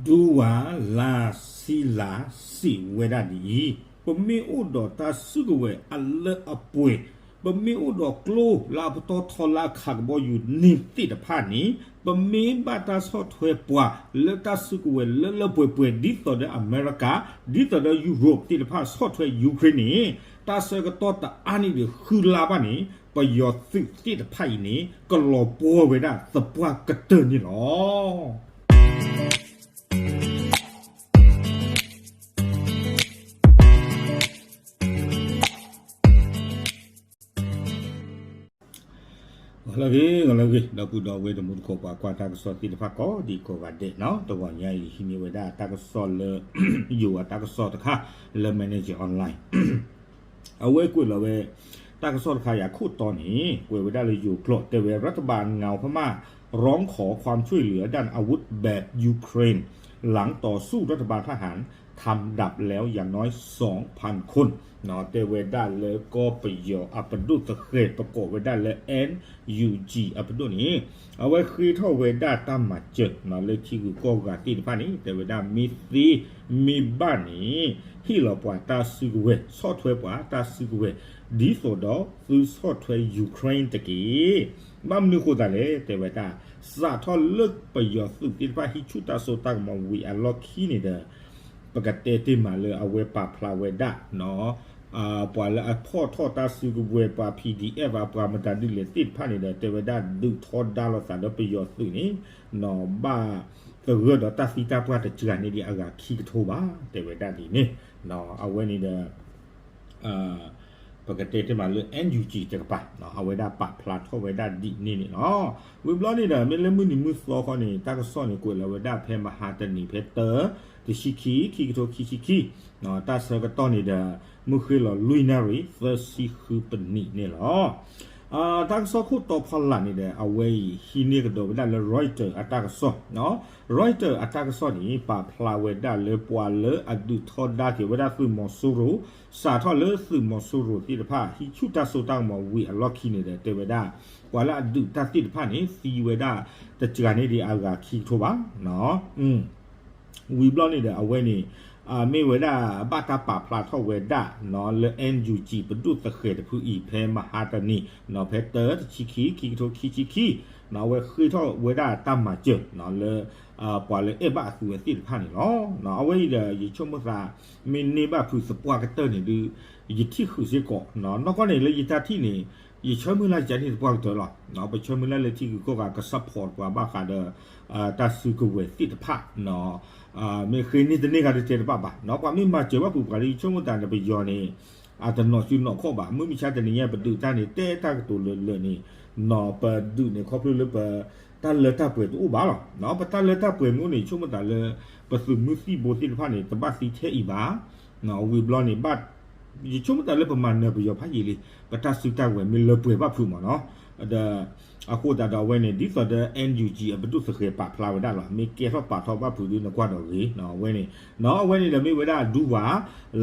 ဒူဝၤလါစံလးစံးဝဲဒၣ်ဒ်အံၤ, ပမ့ၢ်အိၣ်ဒီးတၢ်စုကဝဲၤအလၢအပှဲၤ, ပမ့ၢ်အိၣ်ဒီးကျိလၢအပတီၢ်ထီလၢအခးကဘီယူၤန့ၣ်သ့ၣ်တဖၣ်န့ၣ်, ပမ့ၢ်ဘၣ်တၢ်ဆီၣ်ထွဲပှၤလၢတၢ်စုကဝဲၤလၢလၢပှဲၤပှဲၤ ဒ်သိးဒီးအမဲရကၤ, ဒ်သိးဒီးယူရိးသ့ၣ်တဖၣ်ဆီၣ်ထွဲ Ukraine န့ၣ်, တၢ်ဆၢကတီၢ်တအါန့ၢ်ဒံးဃုလါဘၣ်န့ၣ် ပယီၤသုးသ့ၣ်တဖၣ်အံၤန့ၣ် ကလီၤပှီၢ်ဝဲဒၣ်သပှၢ်ကတၢၢ်န့ၣ်လီၤ. ဂီၤလၢအဂ့ၤ ဂီၤလၢအဂ့ၤ ဒီပုၢ်ဒီဝဲၢ်တံၤသကိး ပှၤကွၢ်တၢ်ကစီၣ်သ့ၣ်တဖၣ်ကိးဒံကိးဂၤဒဲးနီၤ, တဂီၤညါအံၤ ဟံးန့ၢ်ဝဲဒၣ်တၢ်ကစီၣ်လၢ ယိၤအတၢ်ကစီၣ်တခါ လၢ Manager Online အဝဲကွဲးလီၤဝဲ တၢ်ကစီၣ်တခါအံၤအခိၣ်တီန့ၣ် ကွဲးဝဲဒၣ်လၢယိၤကျိာ် တဲဝဲ รัฐบาลเงาพม่าร้องขอความช่วยเหลือด้านอาวุธแบบ ยูเครน หลังต่อสู้รัฐบาลทหารทำดับแล้วอย่างน้อย สองพันคน တဲဝဲဒၣ်လၢကီၢ်ပယီၤအပဒိၣ်သဃဲၤ ပကိးဝဲဒၣ်လၢ NUG အပဒိၣ်န့ၣ် အဝဲဃ့ထီၣ်ဝဲဒၣ်တၢ်မၤစၢၤ လၢထံဂုၤကီၢ်ဂၤသ့ၣ်တဖၣ်န့ၣ် တဲဝဲဒၣ်မ့ၢ်သ့မ့ၢ်ဘၣ်န့ၣ် ဟ့ၣ်လီၤပှၤတၢ်စုကဝဲၤ ဆီၣ်ထွဲပှၤတၢ်စုကဝဲၤ ဒ်သိးဒီးသုဆီၣ်ထွဲ Ukraine တက့ၢ်. ဘၣ်မနုၤအဃိသတးလဲၣ် တဲဝဲဒၣ် စးထီၣ်လၢပယီၤသုးသ့ၣ်တဖၣ်ဟံးဆူၣ်တၢ်စိတၢ်ကမီၤဝံၤအလီၢ်ခံန့ၣ်ဒီး ပကတဲတ့ၢ်မးလၢအဝဲပာ်ဖျါဝဲဒၣ် ပှၤလၢအဖီၣ်ထီၣ်တၢ်စုကဝဲၤ ပှၤ PDF အပှၤမတၤဒ်လဲၣ်သ့ၣ်တဖၣ်န့ၣ်ဒီး တဲဝဲဒၣ်ဒုးထီဒါလိာ်သးဒီးပယီၤသုးန့ၣ် ဘၣ်သဂၢၢ်ဒီးတၢ်သံတၢ်ပှၢ်တစှၤန့ၢ်ဒံးအဂၤခံကထိဘၣ် တဲဝဲဒၣ်ဒ်န့ၣ် အဝဲန့ၣ်ဒီး ပကတဲတ့ၢ်မးလၢ NUG တကပၤ အဝဲဒၣ်ပာ်ဖျါထီၣ်ဝဲဒၣ်ဒ်န့ၣ်န့ၣ်လီၤ. ဝံၤဘျီန့ၣ်ဒီး မ့ၢ်လၢမုၢ်နံၤမုၢ်သီခီန့ၣ် တၢ်ကစီၣ်န့ၣ် ကွဲးလီၤဝဲဒၣ်ဖဲမဟါတနံၤ ဖဲတၢ တဆံခံ ခံကထိခံဆံခံ တၢ်ဆၢကတီၢ်န့ၣ်ဒီး မုၢ်ဃ့လီၤလွံၢ်နၣ်ရံၣ် သၢဆံဃုပနံးန့ၣ်လီၤ. တၢ်ကစီၣ်ခိၣ်တီဖီလာ်န့ၣ်ဒီး အဝဲအံၤဟံးန့ၢ်ကဒီးဝဲဒၣ်လၢ Reuters အတၢ်ကစီၣ် Reuters အတၢ်ကစီၣ်န့ၣ် ပာ်ဖျါဝဲဒၣ်လၢပှၤလၢအဒုးထီဒါက့ၤဝဲဒၣ်သုးမီၤစိရိၤ စးထီၣ်လၢသုးမီၤစိရိၤသ့ၣ်တဖၣ် ဟံးဆူၣ်တၢ်စိတၢ်ကမီၤဝံၤအလီၢ်ခံန့ၣ်ဒီး တဲဝဲဒၣ် ပှၤလၢအဒုးတၢ်သ့ၣ်တဖၣ်န့ၣ် သံဝဲဒၣ်တစှၤန့ၢ်ဒံးအဂၤခံကထိဘၣ် ဝံၤဘျီန့ၣ်ဒီး အဝဲန့ၣ် မ့ၢ်ဝဲဒၣ်ဘၣ်တၢ်ပာ်ဖျါထီၣ်ဝဲဒၣ်လၢ NUG ပဒိၣ်သဃဲၤတဖုအံၤ ဖဲမဟါတနံၤ ဖဲတၢ တဆံခံ ခံကထိခံဆံခံ အဝဲဃ့ထီၣ်ဝဲဒၣ်တၢ်မၤစၢၤလၢ ပှၤလၢအဲၣ်ဘၣ်အသုဝဲသ့ၣ်တဖၣ်န့ၣ်လီၤ. အဝဲအံၤဒီး ယဆိကမိၣ်သး မ့ၢ်န့ၢ်ဘၣ်ဖုးသပှၢ်ကတၢၢ်န့ၣ်ဒုး ယထံၣ်ဃုာ်စ့ၢ်ကီး နီၢ်ကီၢ်န့ၣ်လၢယတၢ်ထံၣ်န့ၣ် ယဆၢမုၢ်လၢ်ယကန့ၢ်သပှၢ်ကတၢၢ်လီၤ. ပဆၢမုၢ်လၢ်လၢထံဂုၤကီၢ်ဂၤက support ပှၤဘၣ်ဃးဒီး တၢ်စုကဝဲၤသ့ၣ်တဖၣ် မ့ၢ်ဃ့န့ၢ်တန့ၢ်ဂၤတတဲတဘၣ်ဘၣ် ပှၤမ့ၢ်မၤစၢၤဘၣ်ဖုးပှၤလၢယဆိကမိၣ်သးန့ၣ် ပယီၤန့ၣ် အတနီၤစုနီၤခီၣ်ဘၣ် မုၢ်မဆါတနံၤညါပဒုးတၢ်န့ၣ် တဲတၢ်ကတိၤလၢာ်လၢာ်န့ၣ် ပဒုးန့ၣ်ခီဖျိလၢပ တၢ်လၢတၢ်ပှဲၤတအိၣ်ဘၣ်လီၤ. ပတၢ်လၢတၢ်ပှဲၤမ့ၢ်အိၣ်န့ၣ် ယဆိကမိၣ်သးလၢ ပသုးမုၢ်သံၣ်ဘိသ့ၣ်တဖၣ်န့ၣ် တဘၣ်သံထဲအံၤဘၣ် ဝံၤဘျီန့ၣ် ယဆိကမိၣ်သးလၢပမၤနၢၤပယီၤဖးယံာ်လံ ပတၢ်စုတၢ်ဝဲၤမ့ၢ်လၢပှဲၤဘၣ်ဖုးမးနီၤ ဒီး အဃိသတးဒီးအဝဲန့ၣ် ဒ်သိးဒီး NUG အပဒိၣ်သဃဲၤပာ်ဖျါဝဲဒၣ်လီၤ မ့ၢ်ကဲထီၣ်ပာ်ထီၣ်ဘၣ်ဖုးဒုးနကွၢ်ဒီးဂ့ၤ အဝဲန့ၣ် အဝဲန့ၣ်ဒီးမ့ၢ်ဝဲဒၣ်ဒူဝၤ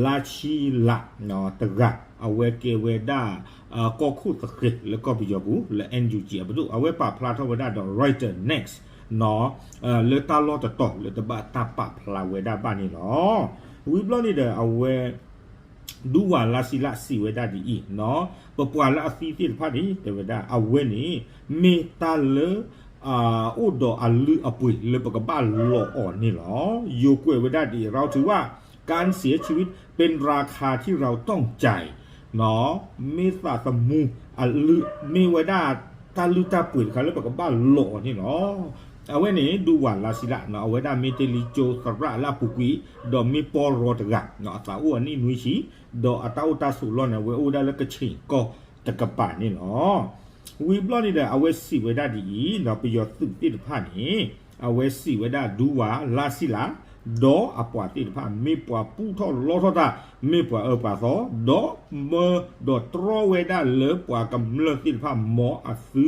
လါဆံလး တဂၤ အဝဲကဲဝဲဒၣ် ကီၢ်ခိၣ်သဃဲၤလၢကီၢ်ပယီၤပူၤ လၢ NUG အပဒိၣ် အဝဲပာ်ဖျါထီၣ်ဝဲဒၣ်ဒီး Reuters Next လၢတၢ်လီၢ်တတီၤလၢတဘၣ်တၢ်ပာ်ဖျါဝဲဒၣ်ဘၣ်န့ၣ်လီၤ. ဝံၤဘျီန့ၣ်ဒီးအဝဲ ဒူဝၤလါစံလးစံးဝဲဒၣ်ဒ်အံၤ, ပပှၤလၢအသံသ့ၣ်တဖၣ်န့ၣ် တဲဝဲဒၣ် အဝဲန့ၣ် မ့ၢ်တၢ်လၢ အိၣ်ဒီးအလုၢ်အပှ့ၤလၢပကဘၣ်လီအီၤန့ၣ်လီၤ. ယိၤကွဲးဝဲဒၣ်ဒ်အံၤ เราถือว่าการเสียชีวิตเป็นราคาที่เราต้องจ่าย မ့ၢ်သးသမူအလုၢ် မ့ၢ်ဝဲဒၣ်တၢ်လုၢ်တၢ်ပှ့ၤတခါလၢပကဘၣ်လီအီၤန့ၣ်လီၤ. အဝဲန့ၣ် ဒူဝၤလါစံလး အဝဲဒၣ်မ့ၢ်တ့ၢ်လံကၠိသရၣ်လၢအပူၤကွံာ် ဒီးမ့ၢ်ပီရီတဂၤ အသးအိၣ်အနံၣ်နွံဆံ ဒီးအတၢ်အိၣ်တၢ်ဆိးလီၢ်န့ၣ် အဝဲအိၣ်ဝဲဒၣ်လၢကဆ့ၣ်ကီၢ်တကပၤန့ၣ်လီၤ. ဝံၤဘျီန့ၣ်ဒီး အဝဲစံးဝဲဒၣ်ဒ်အံၤ ပယီၤသုးသ့ၣ်တဖၣ်န့ၣ် အဝဲစံးဝဲဒၣ်ဒူဝၤလါစံလး ဒီးအပှၤသ့ၣ်တဖၣ် မ့ၢ်ပှၤပူထီၣ်လီထီၣ်တၢ် မ့ၢ်ပှၤအၢပှၤသီ ဒီးမၢဒီးတြီဝဲဒၣ်လၢပှၤကမျၢၢ်သ့ၣ်တဖၣ် မ်အသု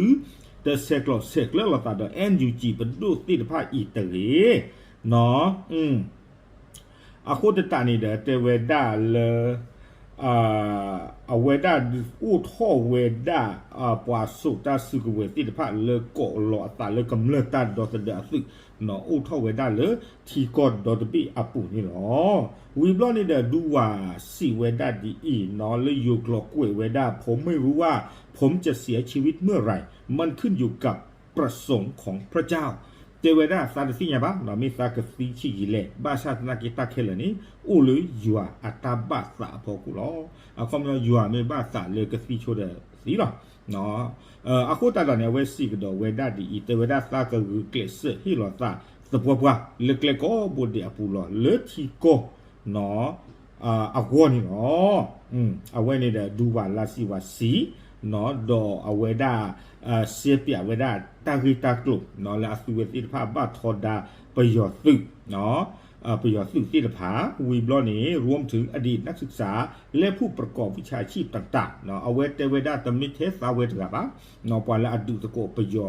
တဆဲးကျိးဆဲးကျၢလိာ်သးဒီး NUG ပဒိၣ်သ့ၣ်တဖၣ်အံၤတဂ့ၤ အဃိသတးန့ၣ်ဒီး တဲဝဲဒၣ်လၢ အဝဲဒၣ်အိၣ်ထီၣ်ဝဲဒၣ် ပှၤစိာ်တၢ်စုကဝဲၤသ့ၣ်တဖၣ်လၢကိးလီၤအသးလၢကမျၢၢ်တၢ်ဒီသဒၢအသုး အိၣ်ထီၣ်ဝဲဒၣ်လၢထံကီၢ်ဒီတဘ့ၣ်အပူၤန့ၣ်လီၤ. ဝံၤဘျီန့ၣ်ဒီး ဒူဝၣ်စံးဝဲဒၣ်ဒ်အံၤနီၤ လၢယိၤကျိာ်ကွဲးဝဲဒၣ် ผมไม่รู้ว่า ผมจะเสียชีวิตเมื่อไหร่ มันขึ้นอยู่กับพระประสงค์ของพระเจ้า တဲဝဲဒၣ်သးတသ့ၣ်ညါဘၣ်နီၤ မ့ၢ်သးကသံဆံးယံာ်လဲၣ် ဘၣ်ဆၣ်သနာ်က့တၢ်ခဲလၢာ်န့ၣ် အိၣ်လၢယွၤအတၢ်ဘၣ်သးအဖီခိၣ်လီၤ. အခီပညီယွၤမ့ၢ်ဘၣ်သးလၢကသံဆိဒီးသံလီၤ. အဃိသတးဒီးန့ၣ် အဝဲစံးကဒီးဝဲဒၣ်ဒ်အံၤ တဲဝဲဒၣ်သးကဂုာ်ကျဲးစၢးဟ့ၣ်လီၤသးသပှၢ်ပှၢ် လၢကျဲကိးဘိဒဲးအပူၤလီၤ လၢထံကီၢ် အဂီၢ်န့ၣ်လီၤ. အဝဲန့ၣ်ဒီး ဒူဝၣ်လါစံးဝဲစံး ဒီးအဝဲဒၣ် စဲပၠးဝဲဒၣ်တၢ်ဂ့ၢ်တၢ်ကျိၤ လၢအသုဝဲသ့ၣ်တဖၣ်ဘၣ်ထီဒါပယီၤသုး ပယီၤသုးသ့ၣ်တဖၣ် ဝံၤဘျီန့ၣ် รวมถึงอดีตนักศึกษา และผู้ประกอบวิชาชีพต่างๆ အဝဲတဲဝဲဒၣ်တမ့ၢ်ထဲသးဝဲတဂၤဘၣ် ပှၤလၢအဒုးသကိးပယီၤ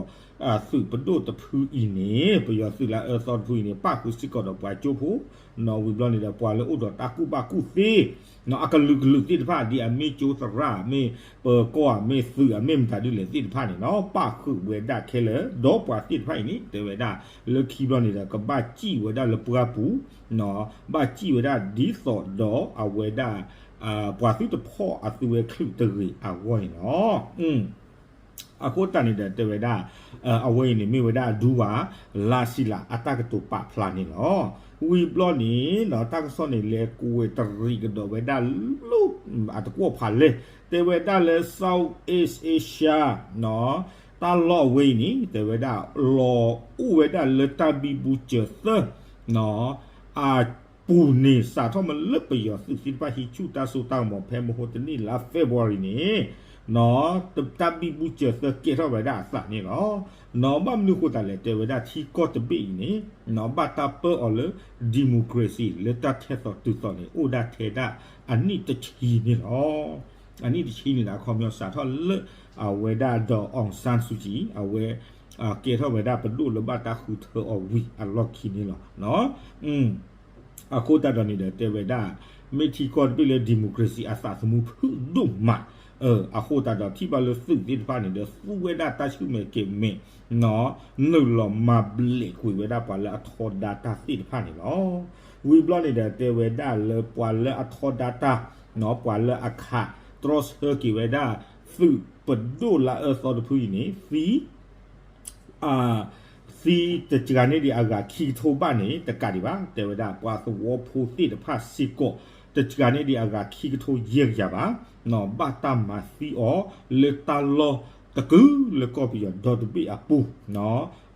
သုးပဒိၣ်တဖုအံၤန့ၣ် ပယီၤသုးလၢအအၢသီတဖုအံၤန့ၣ် ပၣ်ဃုာ်စ့ၢ်ကီးဒီးပှၤကၠိဖိ ဝံၤဘျီန့ၣ်ဒီး ပှၤလၢအိၣ်ဒီးတၢ်ကူၣ်ဘၣ်ကူၣ်သ့ အကလုာ်ကလုာ်သ့ၣ်တဖၣ် ဒ်အမ့ၢ်ကၠိသရၣ် မ့ၢ်ပကီၢ် မ့ၢ်သုး မ့ၢ်မတၤဒ်လဲၣ်သ့ၣ်တဖၣ်န့ၣ်နီၤ ပၣ်ဃုာ်ဝဲဒၣ်ခဲလၢာ် ဒီးပှၤသ့ၣ်တဖၣ်အံၤန့ၣ် တဲဝဲဒၣ် လၢခံဘျီန့ၣ်ဒီး ကဘၣ်စံၣ်ဝဲဒၣ်လၢပှၢ်ပူၤ ဘၣ်စံၣ်ဝဲဒၣ်ဒ်သိးဒီးအဝဲဒၣ် ပှၤသုတဖီၣ်အသုဝဲချုးတဂ့ၤအဂီၢ်န့ၣ်လီၤ. အဃိသတးန့ၣ်ဒီးတဲဝဲဒၣ် အဝဲအံၤန့ၣ်မ့ၢ်ဝဲဒၣ်ဒူဝၣ် လါစံလး အတၢ်ကတိၤပာ်ဖျါန့ၣ်လီၤ. ဝံၤဘျီန့ၣ် တၢ်ကစီၣ်န့ၣ်လဲၤကွဲးတရံးကဒီးဝဲဒၣ်လၢ အတကွီၣ်ဖးလဲၢ် တဲဝဲဒၣ်လၢ Southeast Asia တၢ်လီၢ်အဝဲအံၤန့ၣ် တဲဝဲဒၣ် လီၤအိၣ်ဝဲဒၣ်လၢတၢ်ဘံဘူစၢၤသၢ အပူၤန့ၣ် စးထီၣ်မ့ၢ်လၢပယီၤသုးသ့ၣ်တဖၣ်ဟံးဆူၣ်တၢ်စိတၢ်ကမီၤ ဖဲမဟိတနံၣ်လါ February န့ၣ် တၢ်ဘံဘူစၢၤသၢကဲထီၣ်ဝဲဒၣ်အသးန့ၣ်လီၤ. ဘၣ်မနုၤအဃိသတးလဲၣ် တဲဝဲဒၣ်ထံကီၢ်တဘ့ၣ်အံၤန့ၣ် ဘၣ်တၢ်ပၢအီၤလၢ democracy လၢတၢ်ထဲသိးတုၤသိးန့ၣ် အိၣ်ဒၣ်ထဲဒၣ်အနံၣ်တဆံန့ၣ်လီၤ. အနံၣ်တဆံန့ၣ်ဒီး အခီပညီစးထီၣ်လၢအဝဲဒၣ် ဒေါ်အောင်ဆန်းစုကြည် အဝဲ ကဲထီၣ်ဝဲဒၣ်ပဒိၣ်လၢဘၣ်တၢ်ဃုထၢအီၤဝံၤအလီၢ်ခံန့ၣ်လီၤ. အဃိသတးဒီးန့ၣ်ဒီးတဲဝဲဒၣ် မ့ၢ်ထံကီၢ်တဘ့ၣ်လၢ democracy အသးသမူဖုၣ်ဒိၣ်မး အဃိသတးဒီးထံၣ်ဘၣ်လၢသုးသ့ၣ်တဖၣ်န့ၣ်ဒီး သူဝဲဒၣ်တၢ်ဆူၣ်မဲာ်ကဲၤမဲာ် နုာ်လီၤမၤဘျဲးကွံာ်ဝဲဒၣ်ပှၤလၢအထီဒါတၢ်သ့ၣ်တဖၣ်န့ၣ်လီၤ. ဝံၤဘျီန့ၣ်ဒီးတဲဝဲဒၣ်လၢပှၤလၢအထီဒါတၢ် ပှၤလၢအခးတြီဆၢက့ၤဝဲဒၣ် သုးပဒိၣ်လၢအအၢသီတဖုအံၤန့ၣ် သံ သံတစှၤန့ၢ်ဒံးအဂၤခံကထိဘၣ်န့ၣ် တကးဒံးဘၣ် တဲဝဲဒၣ်ပှၤသဝီဖိသ့ၣ်တဖၣ်စ့ၢ်ကီး တစှၤန့ၢ်ဒံးအဂၤခံကထိယဲၢ်ကယၤဘၣ်, ဘၣ်တၢ်မၤသံအီၤလၢတၢ်လီၢ်တကုာ်လၢကီၢ်ပယီၤဒီတဘ့ၣ်အပူၤ,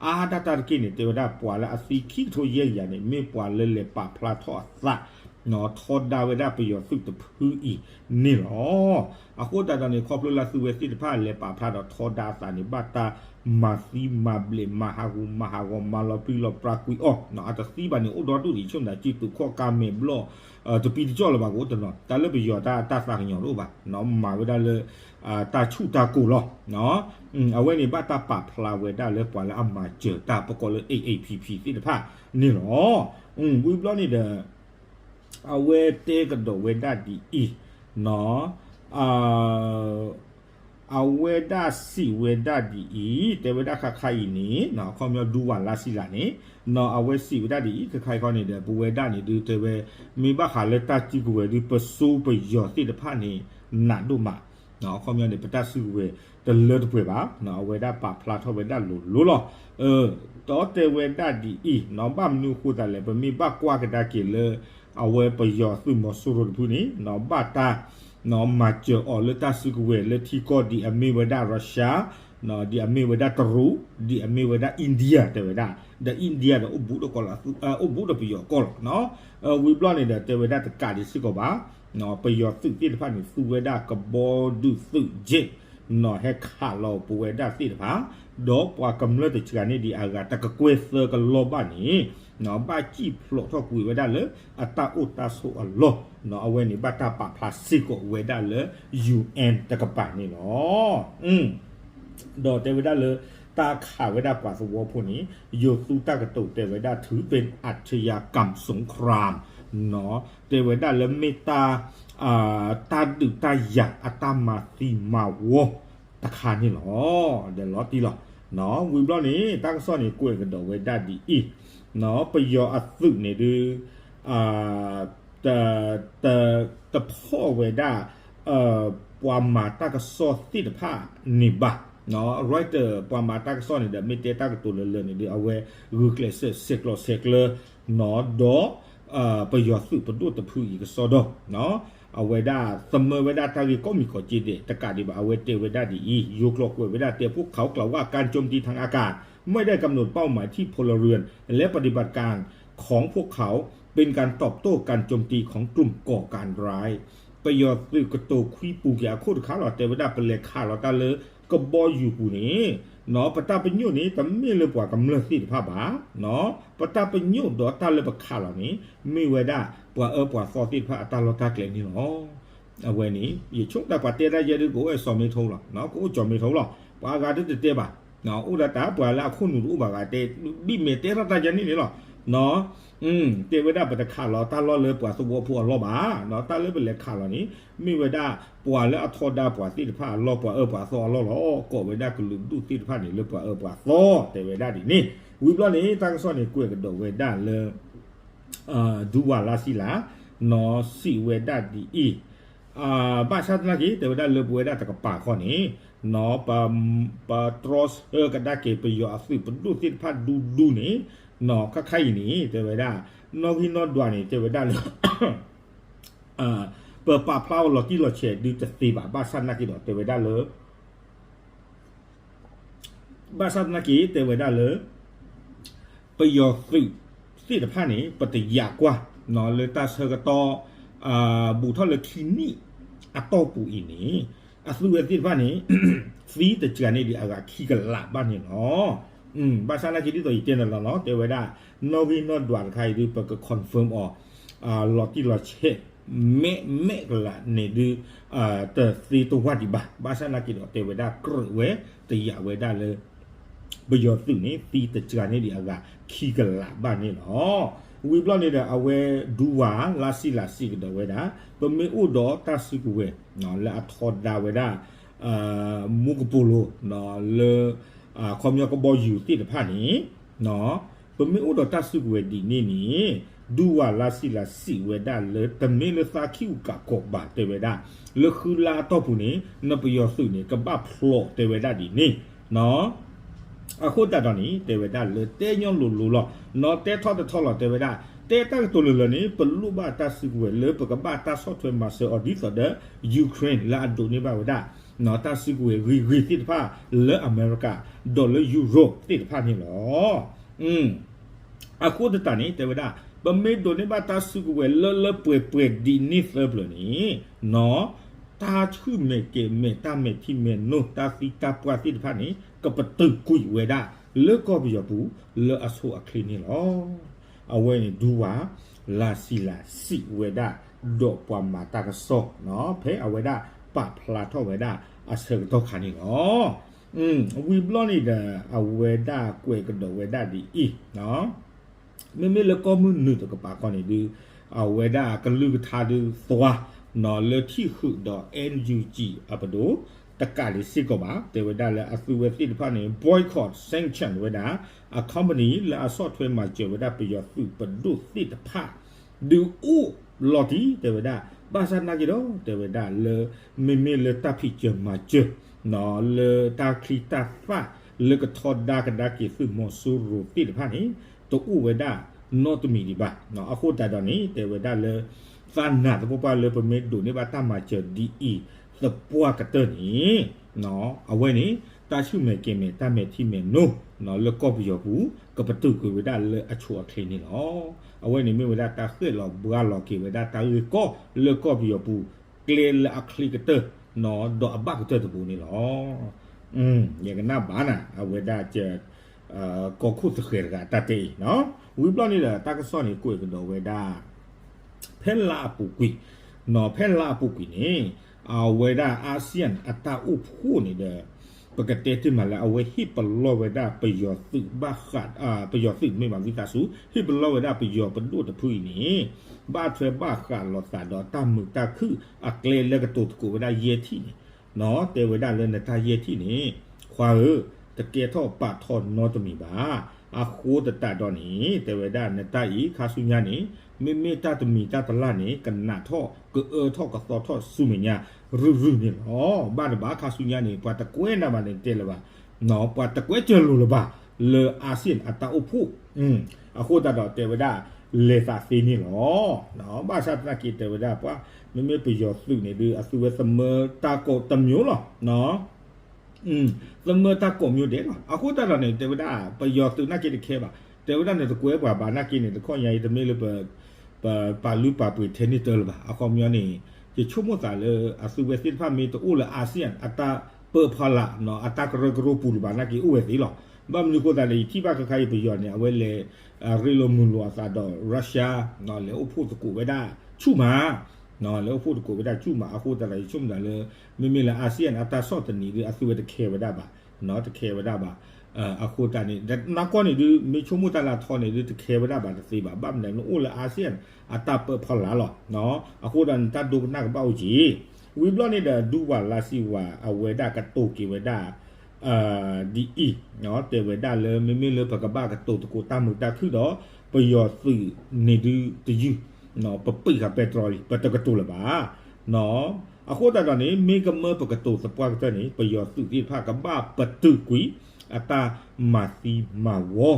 အါဒၣ်တၢ်တက့ၢ်န့ၣ် တဲဝဲဒၣ်ပှၤလၢအသံခံကထိယဲၢ်ကယၤန့ၣ် မ့ၢ်ပှၤလၢလဲၤပာ်ဖျါထီၣ်အသး ထီဒါဝဲဒၣ်ပယီၤသုးတဖုအံၤန့ၣ်လီၤ. အဃိသတးဒီးန့ၣ် ခီဖျိလၢသုဝဲသ့ၣ်တဖၣ်လဲၤပာ်ဖျါဒီးထီဒါအသးန့ၣ် ဘၣ်တၢ်မၤသံမၤဘျဲးမၤဟးဂူာ်မၤဟးဂီၤမၤလီၤပြံလီၤပြါကွံာ်အီၤ, အတသံဘၣ်န့ၣ် အိၣ်ဒီဒူၣ်ဒံး ဆိကမိၣ်ဒၣ်စုတူာ်ခီၣ်ကါမဲာ်ဘျီၣ် တပံတကၠီၣ်လၢၤဘၣ်ကအိၣ်တနီၤ, တၢ်လၢပယီၤတၢ်သးကညီၤတအိၣ်ဘၣ်, မၤဝဲဒၣ်လၢ တၢ်ဆူၣ်တၢ်ကိၢ်လီၤ. အဝဲန့ၣ်ဘၣ်တၢ်ပာ်ဖျါဝဲဒၣ်လၢပှၤလၢအမၤစၢၤတၢ် ပကိးလၢ A A P P သ့ၣ်တဖၣ်န့ၣ်လီၤ. ဝံၤဘျီန့ၣ်ဒီး အဝဲတဲကဒီးဝဲဒၣ်ဒ်အံၤ, အဝဲဒၣ်စံးဝဲဒၣ်ဒ်အံၤ, တဲဝဲဒၣ်ခါခါအံၤန့ၣ် အခီပညီဒူဝၣ်လါစံလးန့ၣ် အဝဲစံးဝဲဒၣ်ဒ်အံၤ ခါခါအံၤခီန့ၣ်ဒီး ပဝဲဒၣ်န့ၣ်ဒုးတဲဝဲ မ့ၢ်ဘၣ်ဃးလၢတၢ်စုကဝဲၤဒုး ပစိပယီၤသ့ၣ်တဖၣ်န့ၣ် နးဒိၣ်မး အခီပညီန့ၣ် ပတၢ်စုကဝဲၤတလၢတပှဲၤဘၣ်, အဝဲဒၣ်ပာ်ဖျါထီၣ်ဝဲဒၣ်လိၤလိၤလီၤ. ဒီးတဲဝဲဒၣ်ဒ်အံၤ, ဘၣ်မနုၤအဃိသတးလဲၣ် ပမ့ၢ်ဘၣ်ကွၢ်ကဒါက့ၤလၢ အဝဲပယီၤသုးမီၤစိရိၤတဖုန့ၣ် ဘၣ်တၢ် မၤစၢၤအီၤလၢတၢ်စုကဝဲၤလၢထံကီၢ်ဒ်အမ့ၢ်ဝဲဒၣ် Russia, ဒ်အမ့ၢ်ဝဲဒၣ်တရူး, ဒ်အမ့ၢ်ဝဲဒၣ် India တဲဝဲဒၣ်, ဒီး India ဒီးအိၣ်ဘူးဒီးကီၢ်လီၤ, အိၣ်ဘူးဒီးပယီၤကီၢ်လီၤ. ဝံၤဘျီန့ၣ်ဒီး တဲဝဲဒၣ်တကးဒံးစ့ၢ်ကီးဘၣ် ပယီၤသုးသ့ၣ်တဖၣ်န့ၣ် သူဝဲဒၣ်ကဘီဒုးသုး jet ဟဲခးလီၤပဝဲဒၣ်သ့ၣ်တဖၣ်, ဒီးပှၤကမျၢၢ်တစှၤန့ၢ်ဒံးအဂၤတကကွဲၢ်သၢကလီၢ်ဘၣ်န့ၣ် ဘၣ်စံၣ်ဖျိးထီၣ်ကွံာ်ဝဲဒၣ်လၢအတၢ်အိၣ်တၢ်ဆိးအလီၢ်, အဝဲန့ၣ်ဘၣ်တၢ်ပာ်ဖျါစ့ၢ်ကီးဝဲဒၣ်လၢ U N တကပၤန့ၣ်လီၤ. ဒီးတဲဝဲဒၣ်လၢ တၢ်ခးဝဲဒၣ်ပှၤသဝီဖိန့ၣ် ယိၤသူတၢ်ကတိၤတဲဝဲဒၣ် ถือเป็นอาชญากรรมสงคราม တဲဝဲဒၣ်လၢမ့ၢ်တၢ် တၢ်ဒုးတၢ်ယၤအတၢ်မၤသံမၤဝီတခါန့ၣ်လီၤ. ဒီးလီၤတံၢ်လီၤ. ဝံၤဘျီန့ၣ် တၢ်ကစီၣ်န့ၣ် ကွဲးကဒီးဝဲဒၣ်ဒ်အံၤ ပယီၤအသုးန့ၣ်ဒုး တဖီၣ်ဝဲဒၣ် ပှၤမၤတၢ်ကစီၣ်သ့ၣ်တဖၣ်န့ၣ်ဘၣ်. Reuters ပှၤမၤတၢ်ကစီၣ်န့ၣ်ဒီး မ့ၢ်တဲတၢ်ကတိၤလၢလၢာ်န့ၣ်ဒုး အဝဲဂုာ်ကျဲးစၢးဆဲးကျိးဆဲးကျၢ ဒီး ပယီၤသုးပဒိၣ်တဖုအံၤကစီဒီ, အဝဲဒၣ်သမၢဝဲဒၣ်တၢ်ဂ့ၢ်ကိးမံၤကိးက့ဒဲး တကးဒံးဘၣ် အဝဲတဲဝဲဒၣ်ဒ်အံၤ, ယိၤကျိာ်ကွဲးဝဲဒၣ်တဲ พวกเขากล่าวว่าการโจมตีทางอากาศไม่ได้กำหนดเป้าหมายที่พลเรือน และปฏิบัติการของพวกเขาเป็นการตอบโต้การโจมตีของกลุ่มก่อการร้าย ပယီၤသုးကတိၤခွံပူၤက့ၤအခိၣ်တခါလီၤ တဲဝဲဒၣ် ပလဲၤခးလီၤတၢ်လၢကဘီယူၤပူၤန့ၣ် ပတၢ်ပညိၣ်န့ၣ် တမ့ၢ်လၢပှၤကမျၢၢ်သ့ၣ်တဖၣ်ဘၣ်. ပတၢ်ပညိၣ်ဒီးတၢ်လၢပခးလီၤန့ၣ် မ့ၢ်ဝဲဒၣ်ပှၤအၢပှၤသီသ့ၣ်တဖၣ်အတၢ်လီၢ်တၢ်ကျဲန့ၣ်လီၤ. အဝဲန့ၣ် ယဆိကမိၣ်တၢ်ပှၤတဲတၢ်ယဲဒုး ကအိၣ်အဲၣ်စီၤမ့ထိလီၤ, ကအိၣ်ကၠီၤမ့ထိလီၤ. ပှၤအဂၤဒုးတတဲဘၣ်, အိၣ်ဒၣ်တၢ်ပှၤလၢအခိၣ်နူာ်တအိၣ်ဘၣ်ဂၤတဲ ဘံၣ်မဲာ်တဲထီၣ်တၢ်ယဲန့ၣ်န့ၣ်လီၤ. တဲဝဲဒၣ်ပတခးလီၤတၢ်လီၢ်လၢပှၤသဝီဖိအလီၢ်ဘၣ်, တၢ်လၢပလဲၤခးလီၤန့ၣ် မ့ၢ်ဝဲဒၣ်ပှၤလၢအထီဒါပှၤသ့ၣ်တဖၣ်အလီၢ် ပှၤအၢပှၤသီအလီၢ်လီၤ. ကိးဝဲဒၣ်ကလုာ်ဒူၣ်သ့ၣ်တဖၣ်န့ၣ် လၢပှၤအၢပှၤသီ တဲဝဲဒၣ်ဒ်န့ၣ်. ဝံၤဘျီန့ၣ် တၢ်ကစီၣ်န့ၣ်ကွဲးကဒီးဝဲဒၣ်လၢ ဒူဝၤလါစံလၤ စံးဝဲဒၣ်ဒ်အံၤ, ဘၣ်ဆၣ်သနာ်က့ တဲဝဲဒၣ်လၢပဝဲဒၣ်တကပၤဃီန့ၣ် ပတြီဆၢကဒါက့ၤပယီၤအသုးပဒိၣ်သ့ၣ်တဖၣ်ဒူဒူန့ၣ် ခါခါအံၤန့ၣ် တဲဝဲဒၣ် နီၣ်ဂံၢ်နီၣ်ဒွးန့ၣ် တဲဝဲဒၣ်လၢ ပပာ်ဖျါအီၤလီၤတံၢ်လီၤဆဲးဒုးတသ့ဘၣ်. ဘၣ်ဆၣ်သနာ်က့ဒီး တဲဝဲဒၣ်လၢ ဘၣ်ဆၣ်သနာ်က့ တဲဝဲဒၣ်လၢ ပယီၤသုးသ့ၣ်တဖၣ်န့ၣ် ပတယာ်ကွၢ် လၢတၢ်ဆၢကတီၢ် ဘူးထီၣ်လၢခံနံၣ်အတီၢ်ပူၤအံၤန့ၣ် အသုးဝဲသ့ၣ်တဖၣ်န့ၣ် သံတစှၤန့ၢ်ဒံးအဂၤခံကလးဘၣ်န့ၣ်လီၤ. ဘၣ်ဆၣ်သနာ်က့ ဒ်သိးယတဲန့ၣ်လီၤနီၤ တဲဝဲဒၣ် နီၣ်ဂံၢ်နီၣ်ဒွးတခါအံၤဒုး ပက confirm အီၤ လီၤတံၢ်လီၤဆဲး မဲာ်မဲာ်ကလးန့ၣ်ဒုး တသ့တဝၢ်ဒံးဘၣ်. ဘၣ်ဆၣ်သနာ်က့ဒီး တဲဝဲဒၣ်ကြၢးဝဲ တယာ်ဝဲဒၣ်လၢ ပယီၤသုးန့ၣ် သံတစှၤန့ၢ်ဒံးအဂၤခံကလးဘၣ်န့ၣ်လီၤ. ဝံၤဘျီန့ၣ်ဒီး အဝဲဒူဝၤလါစံလၤစံးကဒီးဝဲဒၣ် ပမ့ၢ်အိၣ်ဒီးတၢ်စုကဝဲၤ လၢအထီဒါဝဲဒၣ် မူကပိာ်လိၤ လၢ ခီပညီကဘီယူၤသ့ၣ်တဖၣ်န့ၣ် ပမ့ၢ်အိၣ်ဒီးတၢ်စုကဝဲၤဒ်န့ၣ်န့ၣ် ဒူဝၤလါစံလၤစံးဝဲဒၣ်လၢ တမ့ၢ်လၢသးခံကကီးဘၣ် တဲဝဲဒၣ် လၢဃုလါအတီၢ်ပူၤန့ၣ် နပယီၤသုးန့ၣ် ကဘၣ်ဖျိးတဲဝဲဒၣ်ဒ်န့ၣ် အဃိသတးဒီးန့ၣ် တဲဝဲဒၣ်လၢတဲညီလိၤလိၤလီၤ နီၤ တဲထီၣ်တထီၣ်လီၤ တဲဝဲဒၣ် တဲတၢ်ကတိၤလၢလၢန့ၣ် ပလိၣ်ဘၣ်တၢ်စုကဝဲၤလၢပကဘၣ်တၢ်ဆီၣ်ထွဲမၤစၢၤအီၤဒ်သိးဒီး Ukraine လၢအဒိးန့ၢ်ဘၣ်ဝဲဒၣ် တၢ်စုကဝဲၤဂ့ၤဂ့ၤသ့ၣ်တဖၣ် လၢအမဲရကၤ ဒီးလၢ Europe သ့ၣ်တဖၣ်န့ၣ်လီၤ. အဃိသတးန့ၣ် တဲဝဲဒၣ် ပမ့ၢ်ဒိးန့ၢ်ဘၣ်တၢ်စုကဝဲၤလၢလၢပှဲၤပှဲၤဒ်န့ၣ်သၢပျၢၤန့ၣ် နီၤ တၢ်ဆူၣ်မဲာ်ကဲၤမဲာ် တၢ်မဲာ်ထံမဲာ်နိ တၢ်သံတၢ်ပှၢ်သ့ၣ်တဖၣ်န့ၣ် ကပတုာ်ကွံာ်ဝဲဒၣ်လၢကီၢ်ပယီၤပူၤ လၢအဆိအချ့န့ၣ်လီၤ. အဝဲန့ၣ်ဒူဝၤ လါစံလၤစံးဝဲဒၣ် ဒီးပှၤမၤတၢ်ကစီၣ် ဖဲအဝဲဒၣ်ပာ်ဖျါထီၣ်ဝဲဒၣ်အဆၢကတီၢ်ခါန့ၣ်လီၤ. ဝံၤဘျီန့ၣ်ဒီး အဝဲဒၣ်ကွဲးကဒီးဝဲဒၣ်ဒ်အံၤ မ့မ့ၢ်လၢကီၢ်မုၢ်နုာ်တကပၤဃီန့ၣ်ဒုး အဝဲဒၣ်ကလုၢ်ကထါဒုးသွါ နီၤ လၢထံၣ်ဃုာ်ဒီး NUG အပဒိၣ် တကးဒံးစ့ၢ်ကီးဘၣ် တဲဝဲဒၣ်လၢအသုးဝဲသ့ၣ်တဖၣ်န့ၣ် boycott sanction ဝဲဒၣ် အ company လၢအဆီၣ်ထွဲမၤစၢၤဝဲဒၣ်ပယီၤသုးပဒိၣ်သ့ၣ်တဖၣ် ဒုးအိၣ်လီၤတံၢ် တဲဝဲဒၣ် ဘၣ်ဆၣ်သနာ်က့ဒီး တဲဝဲဒၣ်လၢ မ့မ့ၢ်လၢတၢ်ဖံးစၢၤမၤစၢၤ လၢတၢ်ချံတၢ်သၣ် လၢကထီဒါကဒါက့ၤသုးမီၤစိရိၤသ့ၣ်တဖၣ်န့ၣ် တအိၣ်ဝဲဒၣ်နီတမံၤဒံးဘၣ်. အဃိသတးဒီးန့ၣ် တဲဝဲဒၣ်လၢ သးနာ်သပှၢ်ပှၢ်လၢပမ့ၢ်ဒိးန့ၢ်ဘၣ်တၢ်မၤစၢၤဒ်အံၤသပှၢ်ကတၢၢ်န့ၣ် အဝဲန့ၣ် တၢ်ဆူၣ်မဲာ်ကဲၤမဲာ် တၢ်မဲာ်ထံမဲာ်နိ လၢကီၢ်ပယီၤပူၤ ကပတုာ်ကွံာ်ဝဲဒၣ်လၢအဆိအချ့န့ၣ်လီၤ. အဝဲန့ၣ်မ့ၢ်ဝဲဒၣ်တၢ်ဃဲၣ်လီၤဘှါလီၤက့ၤဝဲဒၣ်တၢ်ဂ့ၢ်ကီၢ်လၢကီၢ်ပယီၤပူၤ ကျဲလၢအချ့ကတၢၢ် ဒီးအဘၣ်ကတၢၢ်တပူၤန့ၣ်လီၤ. ယကနၣ်ဘၣ်နၤ အဝဲဒၣ် ကီၢ်ခိၣ်သဃဲၤတဂၤတၢ်တဲအံၤ ဝံၤဘျီန့ၣ်ဒီး တၢ်ကစီၣ်န့ၣ်ကွဲးကဒီးဝဲဒၣ် ဖဲလါအပူၤကွံာ် ဖဲလါအပူၤကွံာ်န့ၣ် အဝဲဒၣ် ASEAN အတၢ်အိၣ်ဖှိၣ်န့ၣ်ဒီး ပကတဲတ့ၢ်မးလၢအဝဲဟ့ၣ်ပလီၢ်ဝဲဒၣ်ပယီၤသုးဘၣ်ဃး ပယီၤသုးမ့ၢ်ဘၣ်ဝံသးစူၤ ဟ့ၣ်ပလီၢ်ဝဲဒၣ်ပယီၤပဒိၣ်တဖုအံၤန့ၣ် ဘၣ်ထွဲဘၣ်ဃးလိာ်သးဒီးတၢ်မုာ်တၢ်ခုၣ်အကျဲလၢကတိၤသကိးဝဲဒၣ်ယဲၢ်ထံၣ်န့ၣ် တဲဝဲဒၣ်လၢနတၢ်ယဲၢ်ထံၣ်န့ၣ် ခွါဧၢ, တကဲထီၣ်ပာ်ထီၣ်နီတမံၤဘၣ်. အဃိသတးဒီးန့ၣ် တဲဝဲဒၣ်နတၢ်အံၤ ခါဆူညါန့ၣ် မ့မ့ၢ်တၢ်တမံၤတၢ်တလၢ်န့ၣ် ကနးထီၣ် ကအၢထီၣ် ကသီထီၣ်ဆူမဲာ်ညါ ရုၢ်ရုၢ်န့ၣ်လီၤ. ဘၣ်တဘၣ်ခါဆူညါန့ၣ် ပှၤတကွဲးနၤဘၣ်န့ၣ်တဲလၢၤဘၣ်, ပှၤတကွဲးစၢၤလိာ်လၢၤဘၣ် လၢ ASEAN အတၢ်အိၣ်ဖှိၣ်, အဃိသတးဒီးတဲဝဲဒၣ် လဲၤသးသ့န့ၣ်လီၤ. ဘၣ်ဆၣ်သနာ်က့တဲဝဲဒၣ်ပှၤ မ့မ့ၢ်ပယီၤသုးန့ၣ်ဒုး အသုဝဲသမၢတၢ်ကိးတမျိုးလီၤ. သမၢတၢ်ကိးမျိုးဒဲးလီၤ. အဃိသတးဒီးန့ၣ် တဲဝဲဒၣ် ပယီၤသုးနာ်က့တခဲဘၣ်. တဲဝဲဒၣ်န့ၣ် တကွဲးပှၤဘၣ်နာ်က့န့ၣ် တခီညါအံၤ တမ့ၢ်လၢ ပပာ်လုၢ်ပာ်ပှ့ၤထဲန့ၣ်တၢ်လၢၤဘၣ်. အခီပညီန့ၣ် ယဆိကမိၣ်သးလၢ အသုဝဲသ့ၣ်တဖၣ်မ့ၢ်တအိၣ်လၢ ASEAN အတၢ်ပၢဖီလာ် အတၢ်ကရၢကရိပူၤလၢၤဘၣ်နာ်က့အိၣ်ဝဲသ့လီၤ. ဘၣ်မနုၤအဃိသတးလဲၣ် ယထံၣ်ဘၣ်ခဲခါအံၤ ပယီၤန့ၣ် အဝဲလဲၤ ရ့လိာ်မုာ်လိာ်အသးဒီး Russia လဲၤအိၣ်ဖှိၣ်သကိးဝဲဒၣ်ဆူၣ်မး လဲၤအိၣ်ဖှိၣ်သကိးဝဲဒၣ်ဆူၣ်မး အဃိသတးဒီး ယဆိကမိၣ်သးလၢ မ့မ့ၢ်လၢ ASEAN အတၢ်ဆီၣ်သနံးဒုး အသုဝဲတခဲဝဲဒၣ်ဘၣ်, တခဲဝဲဒၣ်ဘၣ်. အဃိသတးန့ၣ် နၢ်ကီၢ်န့ၣ်ဒုး မ့ၢ်ဆိကမိၣ်တၢ်လၢအထီန့ၣ်ဒုး တခဲဝဲဒၣ်ဘၣ်တသ့ဘၣ်. ဘၣ်မနုၤလဲၣ် နအိၣ်လၢ ASEAN အတၢ်ပၢဖီလာ်လီၤ. အဃိဒီးနတၢ်ဒိကနၣ်ကဘၣ်အိၣ်က့ၤ ဝံၤဘျီန့ၣ်ဒီး ဒူဝၤလါစံဝၤ အဝဲဒၣ်ကတိၤက့ၤဝဲဒၣ် ဒ်အံၤ, တဲဝဲဒၣ်လၢ မ့မ့ၢ်လၢပကဘၣ်ကတိၤသကိးတၢ်မုာ်တၢ်ခုၣ်ဒီး ပယီၤသုးန့ၣ်ဒုးတယုၢ်, ပပံာ်ဃာ်ပဲတြီလံ ပတကတိၤလၢၤဘၣ်. အဃိသတးဒီးန့ၣ် မ့ၢ်ကမၢပကတိၤသပှၢ်ကတၢၢ်န့ၣ် ပယီၤသုးသ့ၣ်တဖၣ်ကဘၣ်ပတုာ်ကွံာ် အတၢ်မၤသံမၤဝီ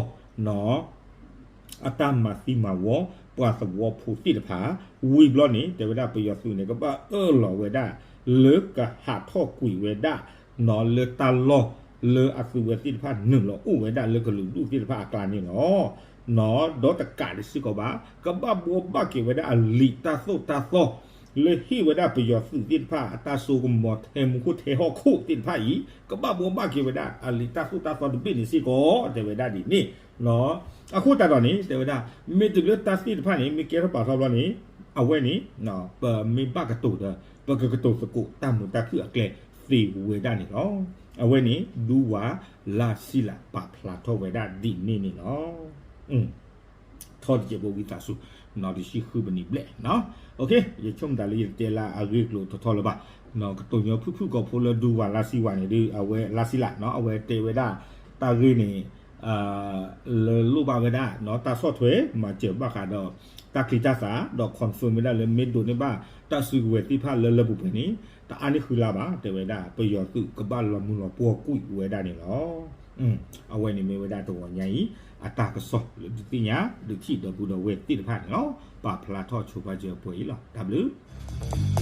အတၢ်မၤသံမၤဝီ ပှၤသဝီဖိသ့ၣ်တဖၣ်, ဝံၤဘျီန့ၣ် တဲဝဲဒၣ်ပယီၤသုးန့ၣ် ကဘၣ်အၢၣ်လီၤဝဲဒၣ် လၢကဟးထီၣ်ကွံာ်ဝဲဒၣ် လၢတၢ်လီၢ်လၢအသုဝဲသ့ၣ်တဖၣ်နုာ်လီၤအိၣ်ဝဲဒၣ်လၢကလုာ်ဒူၣ်သ့ၣ်တဖၣ်အကျါန့ၣ်လီၤ. ဒီးတကးဒံးစ့ၢ်ကီးဘၣ် ကဘၣ်ဘှီဘၣ်က့ၤဝဲဒၣ်အလံာ်တၢ်သိၣ်တၢ်သီ လၢဟ့ၣ်ဝဲဒၣ်ပယီၤသုးသ့ၣ်တဖၣ် အတၢ်စိကမီၤထဲမူခိၣ်ထဲဟီၣ်ခိၣ်သ့ၣ်တဖၣ်အံၤ ကဘၣ်ဘှီဘၣ်က့ၤဝဲဒၣ်အလံာ်တၢ်သိၣ်တၢ်သီတဘ့ၣ်န့ၣ်စ့ၢ်ကီး တဲဝဲဒၣ်ဒ်န့ၣ်. အဃိသတးဒီးန့ၣ် တဲဝဲဒၣ် မ့ၢ်တုၤလၢတၢ်သ့ၣ်တဖၣ်န့ၣ် မ့ၢ်ကဲထီၣ်ပာ်ထီၣ်ဘျီန့ၣ် အဝဲန့ၣ် ပမ့ၢ်ဘၣ်ကတိၤဒီး ပကကတိၤသကိးတၢ်မုာ်တၢ်ခုၣ်အကျဲသ့ဝဲဒၣ်န့ၣ်လီၤ. အဝဲန့ၣ် ဒူဝၤလါစံလးပာ်ဖျါထီၣ်ဝဲဒၣ်ဒ်န့ၣ်န့ၣ်လီၤ. ထီၣ်တစဲးဖိဝံသးစူၤ နီၢ်တဆံဃုပနံးဘျဲၣ်, ယဆိကမိၣ်သးလၢယတတဲလၢအဂ့ၢ်အကျိၤထီထီလၢၤဘၣ်. ကတိၤညီဖုၣ်ဖုၣ်ကိာ်ဖိလၢဒူဝၤလါစံဝၤန့ၣ်ဒုး အဝဲလါစံလး အဝဲတဲဝဲဒၣ် တၢ်ဂ့ၢ်န့ၣ် လၢလိၣ်ဘၣ်ဝဲဒၣ် တၢ်ဆီၣ်ထွဲမၤစၢၤဘၣ်ဃးဒီး တၢ်ချံတၢ်သၣ် ဒီး confirm ဝဲဒၣ်လၢမ့ၢ်ဒိးန့ၢ်ဘၣ် တၢ်စုကဝဲၤသ့ၣ်တဖၣ်လၢလၢပှဲၤပှဲၤန့ၣ် တအါန့ၢ်ဃုလါဘၣ် တဲဝဲဒၣ် ပယီၤသုးကဘၣ်လီၤမုၢ်လီၤပှီၢ်ကွံာ်ဝဲဒၣ်န့ၣ်လီၤ. အဝဲန့ၣ်မ့ၢ်ဝဲဒၣ်တဂီၤညါအံၤ အတၢ်ကစီၣ်လၢဒုးသ့ၣ်ညါ ဒုးထံၣ်ဒီပုၢ်ဒီဝဲၢ်သ့ၣ်တဖၣ်န့ၣ်လီၤ. ပာ်ဖျါထီၣ်ဆိပာ်စၢၤပှဲၤအံၤလီၤ. တၢ်ဘျုး